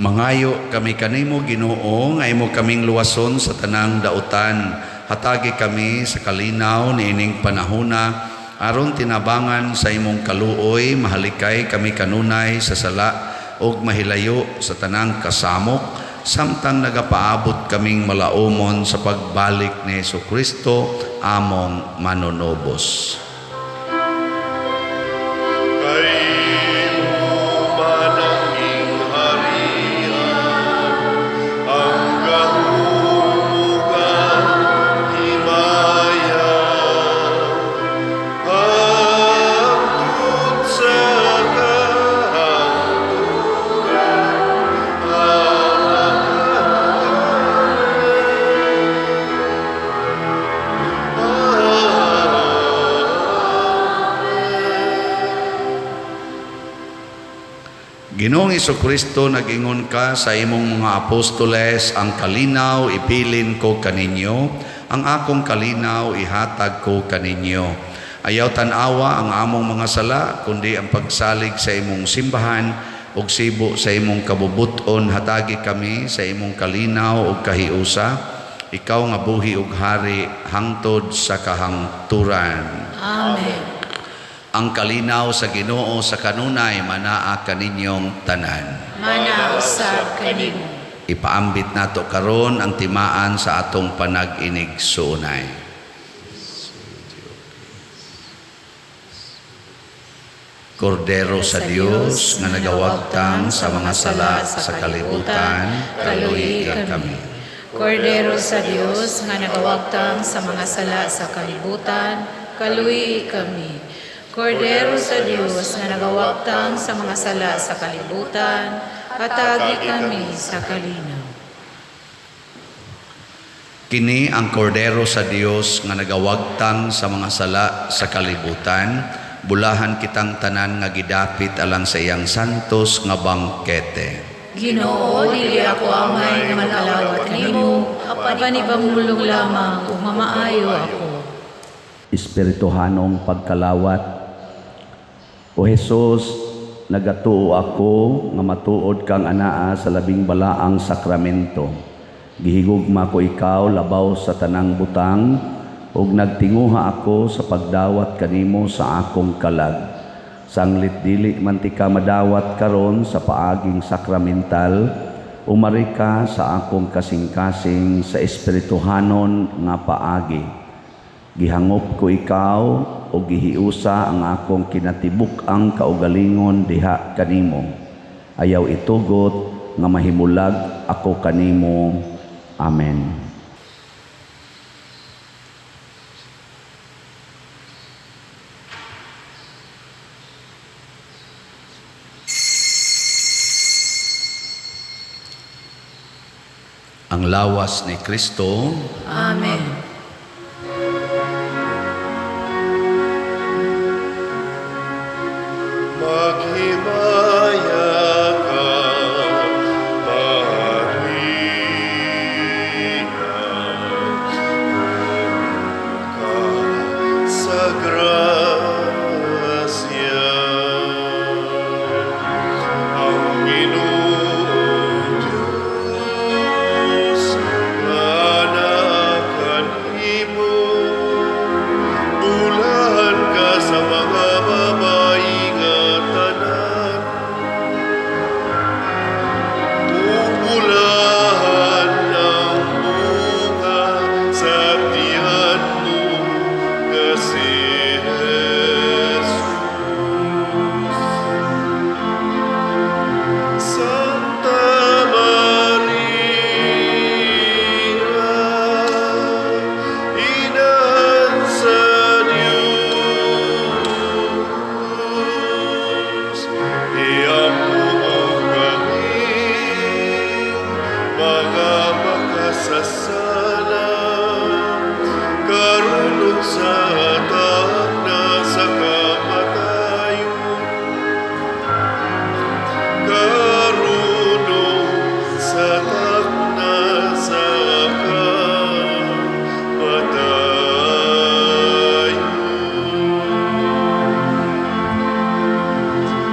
Mangayo kami kanimo, Ginoo, nga imo kaming luwason sa tanang dautan. Hatagi kami sa kalinaw niining panahona aron tinabangan sa imong kaluoy mahalikay kami kanunay sa sala ug mahilayo sa tanang kasamok samtang nagapaabot kaming malaumon sa pagbalik ni Hesus Kristo among manunubos. Kay imo man ang gingharian, ang gahom ug ang himaya, hangtod sa kahangturan. Amen. Ginoong Kristo, nag-ingon ka sa imong mga apostoles, "Ang kalinaw ibilin ko kaninyo, ang akong kalinaw ihatag ko kaninyo." Ayaw tan-awa ang among mga sala, kundi ang pagsalig sa imong simbahan ug sibo sa imong kabubuton, hatagi kami sa imong kalinaw ug kahiusa. Ikaw nga buhi ug hari hangtod sa kahangturan. Amen. Ang kalinaw sa Ginoo sa kanunay manaa kaninyong tanan. Mana usab kanimo. Ipaambit nato karon ang timaan sa atong panag-inigsuonay. Kordero sa Dios nga nagawagtang sa mga sala sa kalibutan, kaluyi kami. Kordero sa Dios nga nagawagtang sa mga sala sa kalibutan, kaluyi kami. Kordero sa Dios nga nagawagtang sa mga sala sa kalibutan, hatagi kami sa kalinaw. Kini ang kordero sa Dios nga nagawagtang sa mga sala sa kalibutan, bulahan kitang tanan nga gidapit alang sa iyang santos nga bangkete. Ginoo, dili ako angay nga makalawat kanimo, apan ipamulong lamang ug mamaayo ako. Espirituhanong pagkalawat. O Hesus, nagatuo ako nga matuod kang anaa sa labing balaang sakramento. Gihigugma ko ikaw labaw sa tanang butang ug nagtinguha ako sa pagdawat kanimo sa akong kalag. Sanglit dili man tika madawat karon sa paaging sakramental, umari ka sa akong kasing-kasing sa espirituhanon nga paagi. Gihangop ko ikaw o gihiusa ang akong kinatibuk-ang kaugalingon diha kanimo. Ayaw itugot nga mahimulag ako kanimo. Amen. Ang lawas ni Kristo. Amen. Maghimaya ka, Maria, ka sa grasya. Ang Ginoong Diyos, anaa kanimo, bulahan ka sa mga babayi nga tanan. Ug bulahan ang bunga sa tiyan mo nga si Jesus. Santa Maria, Inahan sa Diyos, iampo mo kami, mga makasasala, karon ug sa takna sa kamatayon. Karon ug sa takna sa kamatayon. Amen. Amen.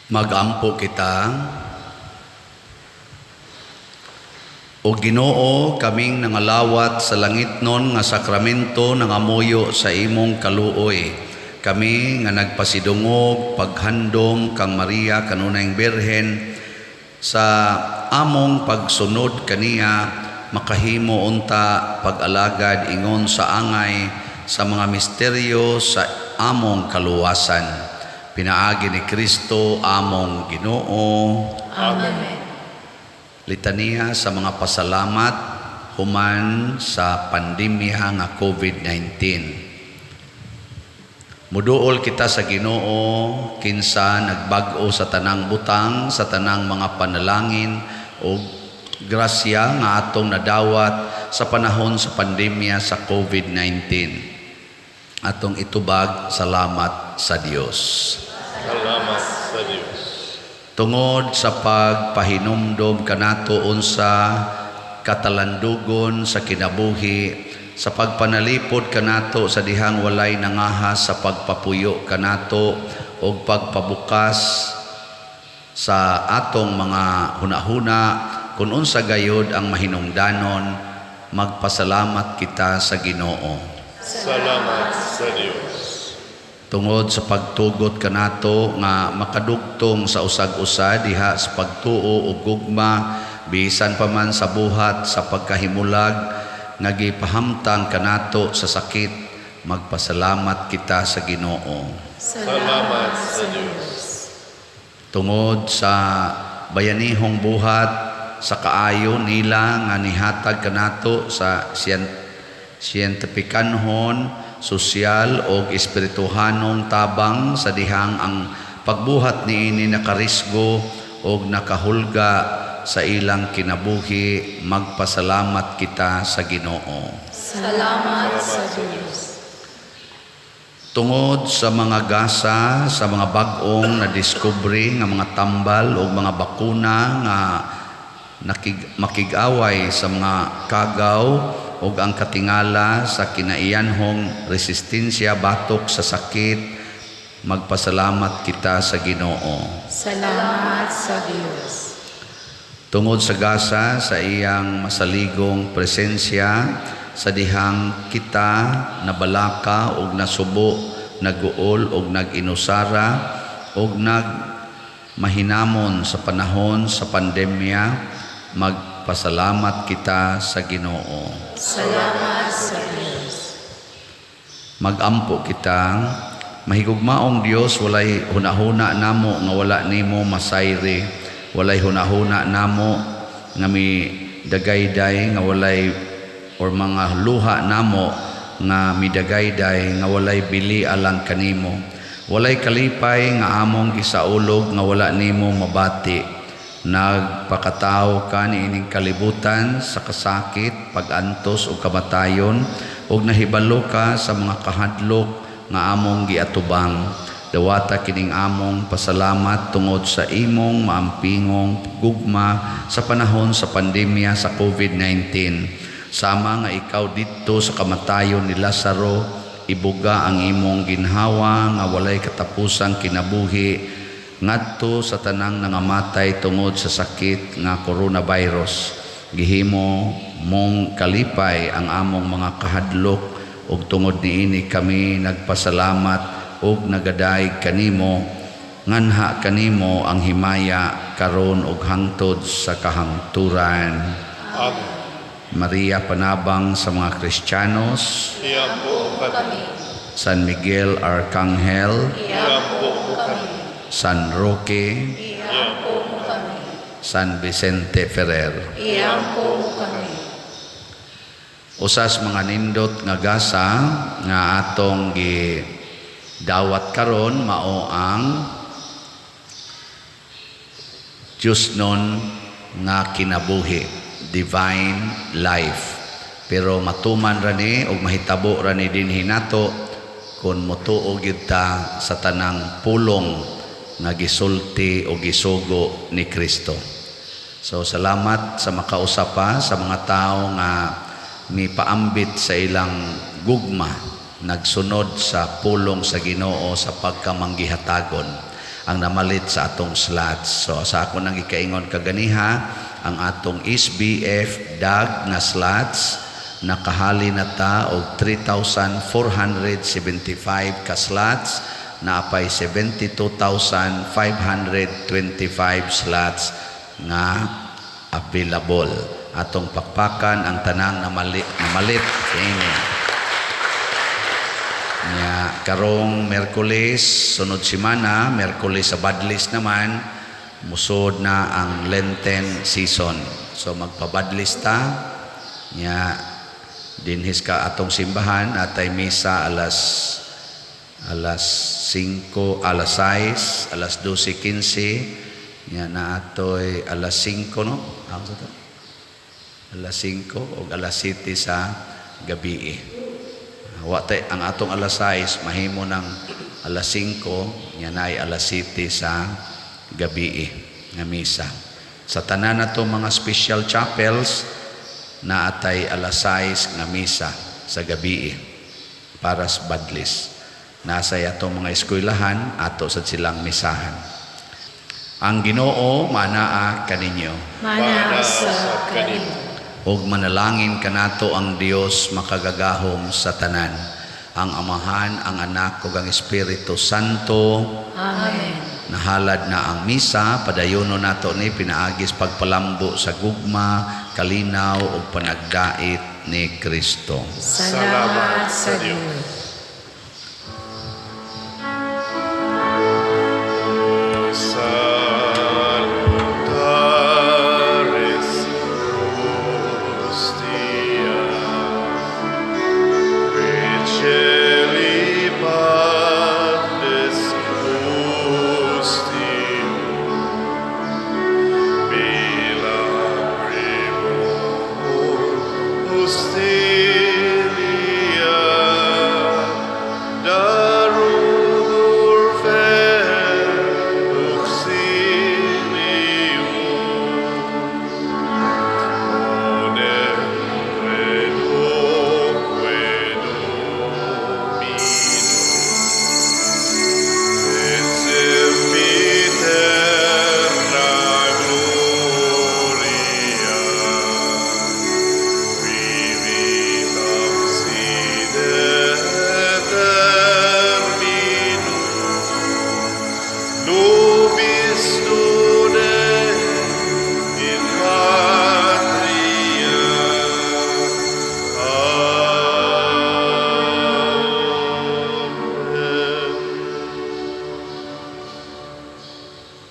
Magampo kita. O Ginoo, kaming nangalawat sa langitnon nga sakramento nangamuyo sa imong kaluoy. Kami nga nagpasidungog paghandom kang Maria kanunayng Birhen sa among pagsunod kaniya makahimo unta pag-alagad ingon sa angay sa mga misteryo sa among kaluwasan. Pinaagi ni Kristo among Ginoo. Amen. Litaniya sa mga pasalamat human sa pandemya nga COVID-19. Muduol kita sa Ginoo kinsa nagbag-o sa tanang butang, sa tanang mga panalangin o grasya nga atong nadawat sa panahon sa pandemya sa COVID-19. Atong itubag salamat sa Dios. Salamat sa Diyos. Tungod sa pagpahinumdom kanato unsa katalandugon sa kinabuhi, sa pagpanalipod kanato sa dihang walay nangahas, sa pagpapuyo kanato og pagpabukas sa atong mga hunahuna kung unsa gayod ang mahinungdanon, magpasalamat kita sa Ginoo. Salamat sa Dios. Tungod sa pagtugot kanato nga makadugtong sa usag-usa diha sa pagtuo ug gugma bisan pa man sa buhat sa pagkahimulag nga gipahamtang kanato sa sakit, magpasalamat kita sa Ginoo. Salamat sa Dios. Tungod sa bayanihong buhat sa kaayo nila nga nihatag kanato sa siyentipikanhon, sosyal o espirituhanong tabang sa dihang ang pagbuhat niini nakarisgo o nakahulga sa ilang kinabuhi, magpasalamat kita sa Ginoo. Salamat sa Dios. Tungod sa mga gasa sa mga bag-ong nadiskubre nga mga tambal o mga bakuna nga makig-away sa mga kagaw ug ang katingala sa kinaiyanhong resistensya batok sa sakit, magpasalamat kita sa Ginoo. Salamat sa Dios. Tungod sa gasa sa iyang masaligong presensya sa dihang kita nabalaka ug nasubo, naguol ug nag-inusara ug nag mahinamon sa panahon sa pandemya, magpasalamat kita sa Ginoo. Salamat sa Dios. Magampo kita. Mahigugmaong Dios, walay hunahuna namo nga wala nimo masayri, walay hunahuna namo nga mi dagayday nga walay or mga luha namo nga midagayday nga walay bili alang kanimo, walay kalipay nga among gisaulog nga wala nimo mabati. Nagpakatawo ka niining kalibutan sa kasakit, pagantos ug kamatayon, ug nahibalo ka sa mga kahadlok nga among giatubang. Dawata kining among pasalamat tungod sa imong maampingong gugma sa panahon sa pandemya sa COVID-19. Sama nga ikaw didto sa kamatayon ni Lazaro, ibuga ang imong ginhawa nga walay katapusang kinabuhi ngadto sa tanang nangamatay tungod sa sakit nga coronavirus. Gihimo mong kalipay ang among mga kahadlok ug tungod niini kami nagpasalamat ug nagadayeg kanimo. Nganha kanimo ang himaya karon ug hangtod sa kahangturan. Amen. Maria, panabang sa mga Kristiyanos, Iampo mo kami. San Miguel Arcangel, Iampo mo kami. San Roque, Iampo mo kami. San Vicente Ferrer. Iampo mo kami. Usas mga nindot nga gasa nga atong gidawat karon mao ang Diyosnon nga kinabuhi, divine life. Pero matuman ra ni og mahitabo ra ni dinhi nato kung motuo gyud ta sa tanang pulong nga gisulti o gisugo ni Kristo. So salamat sa makausap pa sa mga tao nga mipaambit sa ilang gugma, nagsunod sa pulong sa Ginoo sa pagkamanggihatagon ang namalit sa atong slots. So sa ako nang gikaingon kaganiha, ang atong SBF DAG nga slots nakahali na ta og 3,475 ka slots, naapay 72,525 slots nga available. Atong pakpakan ang tanang namalit ini. Nya karong Merkules, sunod semana, Merkules sa Badlis naman, musod na ang Lenten season. So magpabadlis ta, nya dinhis ka atong simbahan atay misa alas 5, alas 6, alas 12:15, nya na atoy alas 5, no? Ang sa to? Alas 5 o alas 7 sa gabi. Wa tay ang atong alas 6 mahimo ng alas 5, nya naay alas 7 sa gabi nga misa. Sa tanan nato mga special chapels na atay alas 6 nga misa sa gabi para sa badlis. Nasa atong mga eskwelahan ato sad silang misahan. Ang Ginoo manaa kaninyo. Manaa sa kanimo. Ug manalangin kanato ang Dios makagagahom sa tanan. Ang Amahan, ang Anak ug ang Espiritu Santo. Amen. Nahalad na ang misa, padayono nato ni pinaagi sa pagpalambo sa gugma, kalinaw ug panagdait ni Kristo. Salamat sa Dios.